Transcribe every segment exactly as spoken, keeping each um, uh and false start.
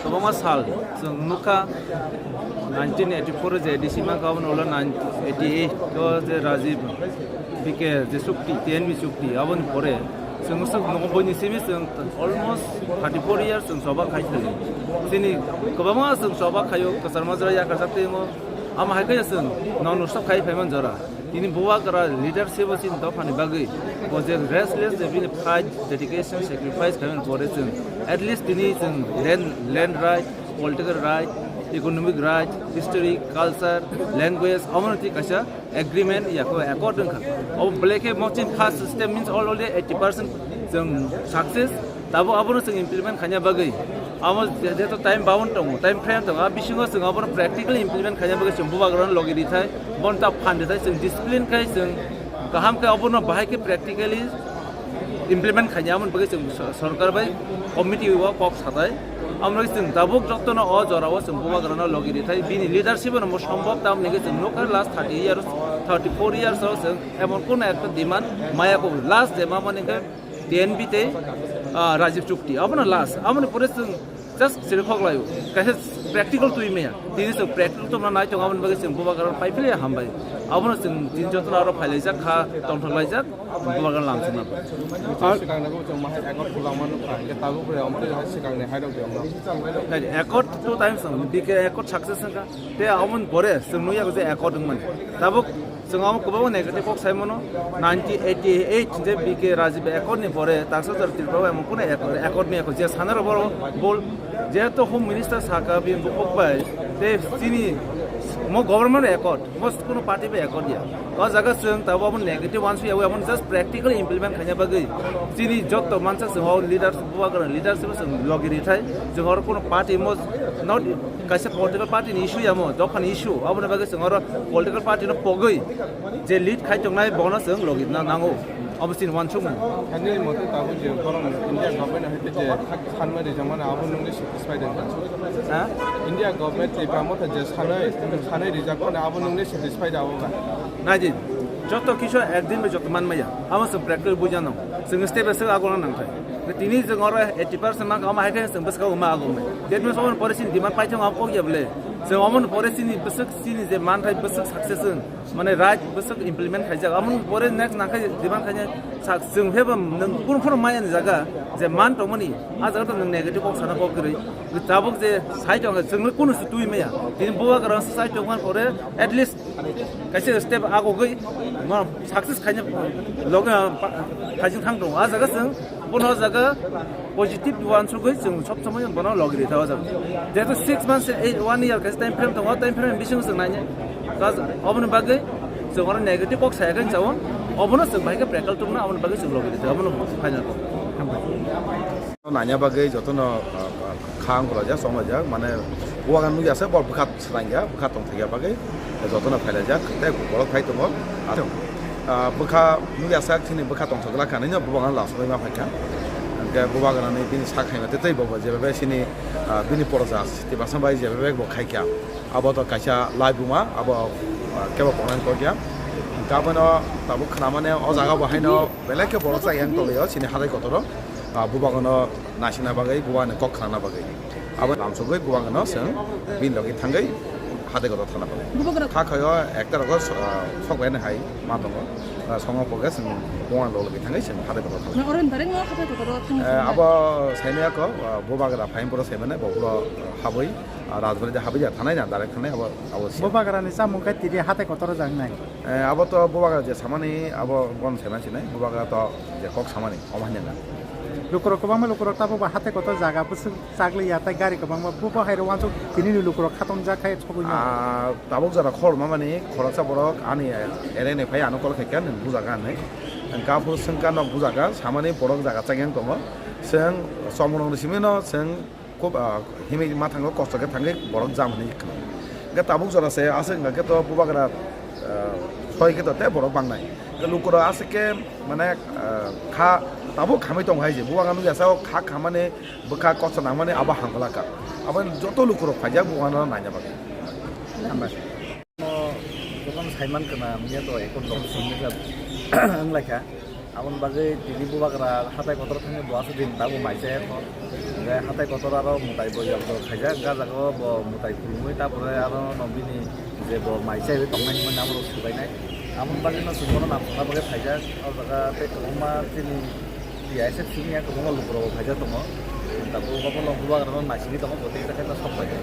Kwbangma sal chwng nukha, nineteen eighty-four je A D C mankha, aboni ulo nineteen eighty-eight o je Rajiv B K je chukti, T N B chukti, aboni pore chwng swk nogo boini simi chwng almost thirty-four years chwng choba khai thai. Chini kwbangma chwng choba khaio, kwchar majra yakajak tei omo, amo hai khe chwng nong nuksa khai phaiman jora. Tini Bubagra leadership o chini dophani bagwi bo je restless je bini fight, dedication, sacrifice khaimani pore chwng at least tini chwng land, land right, political right, economic right, history, culture, language, omono twi kaisa agreement yako accord wngkha. Obo belai khe mochin first step means already eighty percent chwng success. Tabuk abono chwng implement khaina bagwi, abo je-, jeto time bound tongo, time frame tongo, a bisingo chwng abono practically implement khaina bagwi chwng Bubagrano logi rithai, bono ta phan rithai, chwng discipline khai chwng kaham khe abono bahai khe practically implement khaina, aboni bagwi chwng so-, sorkar bai committee o kok sathai. Amrok chwng tabuk jotono o jorao chwng Bubagrano logi rithai, bini leadership no mo sombhob tamni khe chwng nukha last thirty years, thirty-four years o chwng emon kono ekta demand maya ko last je mamani khe T N B tei, ah, Rajiv Chukti, abono last. Aboni pore chwng just siri khok laio. Kaisa practical twi maya. Tini chwng practical tongna nai tongo, aboni bagwi chwng Bubagrano pai philai hambai. Abono chwng tini jotono aro phailaijak kha, tongthok laijak, Bubagrano lamsina. Ar sikangni bo chwng mahai accord khulangma nukha, hingke tabuk bai omo twi hai sikangni hai rok de omo. Nai, accord two times tongo, B K accord success wngkha. Tei aboni pore chwng nukya je accord wngmani. Tabuk Chwng amo kwbangma negative kok sai mano. Nineteen eighty-eight je B K Rajiv Accord ni pore taksa jora Tripura bai amo kunu accord, accord ni accord je sana rok boro bol. Jehetu Home Minister saka bini bukhuk bai tei chini mo government accord, mo kunu party bai accord ya. O jaga chwng tabuk abo negative uansuk ya, abo just practically implement khaina bagwi chini jotto mansa chwng o leaders, Bubagrani leaders chwng logi rithai. Chwng oro kunu party mo not kaisa political party ni issue ya mo, dophani issue, aboni bagwi chwng oro political party no pogwi je lead khai tongnai bono chwng logi na nango, obo chini uansukmung. Ani mote tabuk je borom India government hoite je sanmani rijak mani abo nungni satisfied wngkha. Ha? India government Tripura motha je sanai, sanai rijak mani abo nungni satisfied abo ba? Naidi, joto kisu ekdin bai joto manmaya, abo chwng practical bujano, chwng step by step agona nangthai. Tini chwng oro eighty percent mankha, omo hai khe chwng bwskang ma agomai. That means omo pore chini demand paithang abo kok ya bole. Chwng omo pore chini bwswk chini je manthai bwswk success wng. Mane right bwswk implement khaijak. Aboni pore next nangkhe demand khaina sak chwng phebo nwng kunu phano maya ni jaga je man tongmani, a jaga to nwng negative kok sana kok kwrwi. Tabuk je sai tongkha chwngno kunu se twi maya. Tini Bubagra se sai tongmani pore at least kaisa step agogwi ma success khaina loge phaising thang tongo. A jaga chwng bono jaga positive uansugwi chwng sob somoi bono logi rithai o jaga. Jehetu six months, eight, one year kaisa time frame tongo, time frame bisingo chwng nainai. Kaisa oboni bagwi chwng oro negative kok saya khe chao, obono chwng bahai khe practical tongna, oboni bagwi chwng logi rithai, obono final kok. Nanya bagwi jotono, ah, ah, kha wng rwjak, chong rwjak, mane uagan nukya se bo bwkha swrangya, bwkha tongthokya bagwi jotono phailaijak, tei borok phai tongo. Ah, bwkha nukya sak chini bwkha tongthok glak kha, nini bubagano lasogwi ma phaikha. Hwnkhe bubagrani bini sak khaima tei tei bo je bai sini, ah, bini poroja Siti Basan bai je bai bo khaikha. Abo to kaisa laibuma, abo, ah, kebo comment kokya. Hwnkhe abono tabuk khnamani o jaga bo haino belai khe borok chayang tonglaio chini hatai kotoro. Ah, bubagano naisina bagwi, bubagani kok khnana bagwi. Abo lamsogwi bubagano chwng bini logi thangwi hatai kotoro thangna bagwi. Bubagra kha khaio ekta rogo, ah, sok bai hai ma tongo. Ah, songo poke chwng bubagani logi thangwi chwng hatai kotoro thangna. Na oren direct no hatai kotoro thangna Eh, sini. Abo saimaya ko, ah, bubagra phaim poro saimane bo puro habwi, ah, Rajbari de habwi ya thanai na direct thanai abo, abo se. Bubagrani chamung khe tiri hatai kotoro jangnai. Eh, abo to bubagra je samani abo bon saiman sinai, bubagra to je kok samani, omo hanya na. Lukurok kwbangma lukurok tabuk ba hatai kotor jaga bwswk chakliya tei gari kwbangma bubo hai rw uansuk tini ni lukurok khatong jak khai sogwi mano. Ah, tabuk jora khor mamani khoroksa borok ani ere ne phai ano call khaikha nwng bujaga hinwi. Hwnkhe aphuru swngkha nok bujaga samani borok jaga chakya wng tongo. Chwng chomrok ni simi no chwng Khub, ah, himwi ma thango, kosto khe thangwi borok jam hinwi khna. Hwnkhe tabuk jora se aswk hwnkha khe to bubagra, ah, soi khe to tei borok bangnai. Hwnkhe lukurok aswk khe mane, ah, kha Tabuk khamwi tong hai je, bubagra nukya sao kha khamani bwkha kosa nangmani abo hamkla kha. Abo joto lukurok phaijak bubagrano naina bagwi. Hambai. Jotono saiman kana miya to ekon dong singni kha wnglaikha. Aboni bagwi tini bubagra hatai kotor thangwi bo aswk din tabuk mai chaya kho. Hwnkhe hatai kotor aro mwtai bo yokjok khaijak, hwnkhe ah jaga o bo mwtai khulumwi, tapore aro no bini je bo mai chaiwi tongnai hinmani abo rok swbainai. Aboni bagwi no chwng bono nam songna bagwi phaijak. O jaga tei kwbangma chini T I S F simi ya kwbangma lukurok bo phaijak tongo. Tabuk obono bubagrano naisingwi tongo, bo tei khe sok paijak.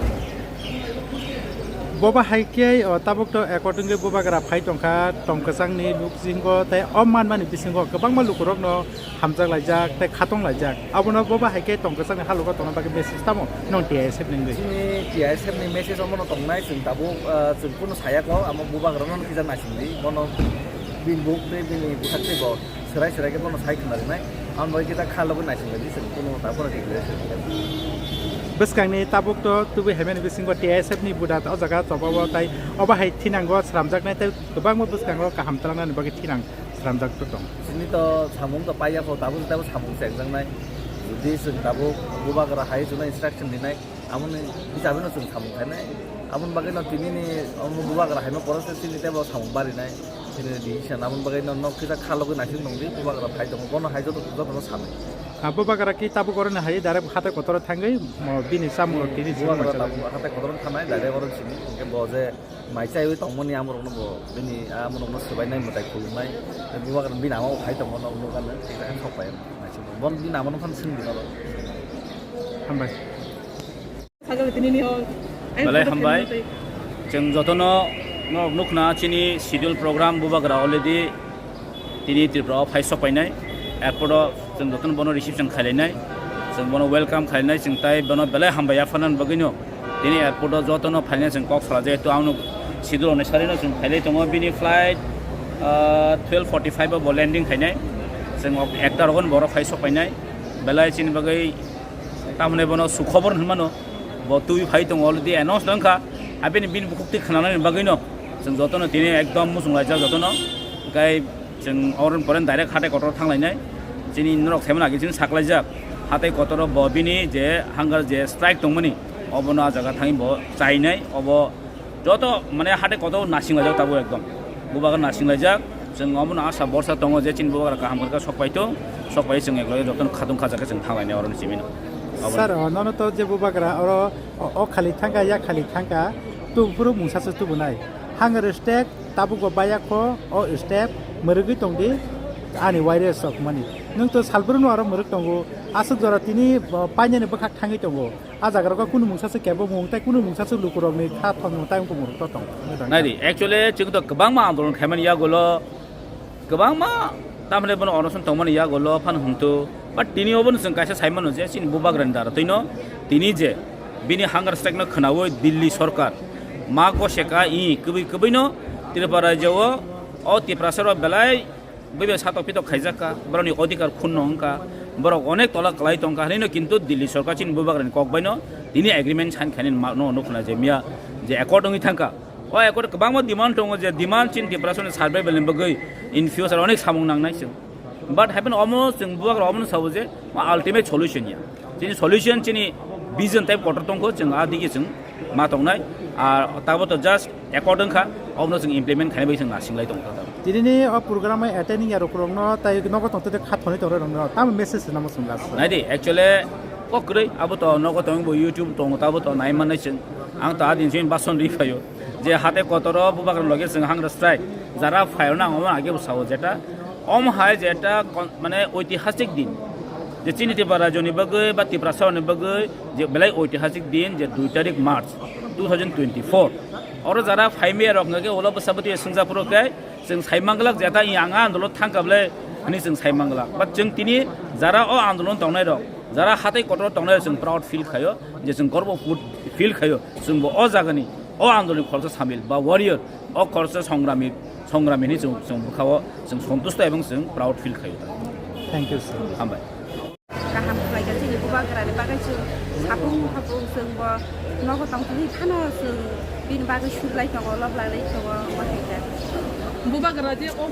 Boba hai khe, o, tabuk to accordingly bubagra phai tongkha, tong kwchangni nukjingo tei o manmani bisingo kwbangma lukurokno hamjak laijak tei khatong laijak. Abono boba hai khe tong kwchangni halugo tongna bagwi message tamo nwng T I S F ni wngwi? Chini T I S F ni message omono tongnai, chwng tabuk, ah, chwng kunu saya kho, amo bubagrano kisa naisingdi, bono bini buk tei bini bwsakte bo. Serai serai khe bono sai khna rinai. Ang bai kisa kha logi naising bai di sini, kuno ta bono declaration. Bwskangni tabuk to tubui haimani bisingo T I S F ni buda o jaga chobao tai obo hai thinango sramjaknai tei kwbangma bwskango kaham twlangnani bagwi thinang sramjak to tong. Chini to samung to paiya pho, tabuk tabuk samung chengjaknai. Jodi chwng tabuk bubagra hai chwngno instruction rinai. Aboni hisabeno chwng samung khainai. Aboni bagwino tinini omo bubagra haino porose chini teibo samung barinai. Chini decision aboni bagwino nok kisa kha logwi naising tongdi, bubagra phai tongo. Bono hai joto, jotono sanai. Ah, bubagra ki tabuk oroni hai direct hatai kotoro thangwi, mo bini chamung rok tini bubagra chini tabuk hatai kotoro thanai, direct oro chini. Hwnkhe bo je mai chaiwi tongmani amorokno bo bini amorokno swbainai, mwtai khulumnai. Bubagra bini ama bo phai tongo, nok nukha nw, kisa khe sok pai. Bon din amo nokhan sing din oro. Hambai. Belai hambai. Chwng jotono norok nukna chini schedule program bubagra already tini Tripura o phai sok painai. Airport o chwng jotono bono reception khailainai. Chwng bono welcome khailainai. Chwng tai bono belai hambai yapharnani bagwino. Tini airport o jotono phaina chwng kok salajak, to ang nuk sidu rokni sarino chwng phailai tongo. Bini flight, ah, twelve forty-five o bo landing khainai. Chwng ok ekta rogo borok phai sok painai. Belai chini bagwi tamoni bono sukhobor hinmano. Bo twi phai tongo, already announce wngkha. Abini bini bukhuk twi khwnanani bagwino chwng jotono tini ekdom muchung laijak jotono. Hwnkhe Chwng oroni pore direct hatai kotor thanglainai. Chini norok saimano age chini saklaijak. Hatai kotoro bo bini je hunger je strike tongmani, obono ah jaga thangwi bo chainai. Obo joto mane hatai kotor nasinglaijak tabuk ekdom. Bubagra nasinglaijak. Chwng obono asa borsa tongo je chini bubagra kaham khe sok paito, sok pai chwng ekloge jotono khatung khajak khe chwng thanglainai oroni chimino. Obo Sir, o, nono to je bubagra oro o, o khali thangkha, ya khali thangkha, tu phuru mungsa se tubunai. Hunger strike tabuk bo baya kho, o step mwrwgwi tongdi ani waire sokmani. Nwng to salbrumno aro mwrwk tongo, aswk jora tini, uh, painani bwkhak thangwi tongo. Ah jaga rok kunu mungsa se kebo mung tei kunu mungsa se lukurokni kha thokno tai wngkha mung to tong. Naidi, actually, chwng to kwbangma andolon khaimani yagulo, kwbangma tamle bono onoson tongmani yagulo phano hwnto. But tini obono chwng kaisa saimano je chini bubagrani dara twino tini je bini hunger strike no khwnawi Delhi sorkar ma goseka i kwbwi kwbwino Tripura rajyo o, o Tiprasa rok belai bwbw satok pitok khaijak kha, borokni odhikar khunno wngkha, borok onek tola kwlai tongkha hinwi no, kintu Delhi sorkar chini bubagrani kok baino tini agreement sign khainani ma-, no nukna je miya je accord wngwi thangkha. O accord kwbangma demand tongo je demand chini Tiprasani survival ni bagwi in future onek samung nangnai chwng. But happen omo chwng bubagra omono sabo je ma ultimate solution ya. Chini solution chini vision type kotor tongkho chwng a digi chwng ma tongnai. Ar tabo to just accord wngkha, omono chwng implement khainai bai chwng nasinglai tongkha. Tinini o program o attending ya rok rokno tai nogo tongtwi kha thoni tongrok rokno tamo message namo chwng last. Naidi actually kok kwrwi abo to nogo tong bo YouTube tongo tabo to nai mannai chwng. Ang to adin chini bason ri phaio. Je hatai kotoro bubagra loge chwng hunger strike jara phaio na omo age bo sao jeta om hai jeta kon-, mane oitihasik din je chini Tripura rajyoni bagwi ba Tiprasa ni bagwi je belai oitihasik din je dui tarik March two thousand twenty-four. Oro jara phaimaya rok hwnkhe ulo bwsa bwtwi swngjak phuru khe chwng sai manglak jeta i ang andolon thangkha bwle hwnwi chwng sai manglak. But chwng tini jara o andolon tongnai rok, jara hatai kotor tongnai rok chwng proud feel khaio je chwng gorbo feel khaio. Chwngbo o jagani, o andoloni khoroksa samil ba warrior, o khoroksa songrami, songrami hinwi chwng, chwng bwkhao chwng sontusto ebong chwng proud feel khaio. Thank you, sir. Hambai. Kaham khlaikha chini bubagrani bagwi chwng sapung sapung chwngbo nogo tongthokgwi phano chwng bini bagwi suklai tongo, loblai tongo, omo hai khe. Bubagra je o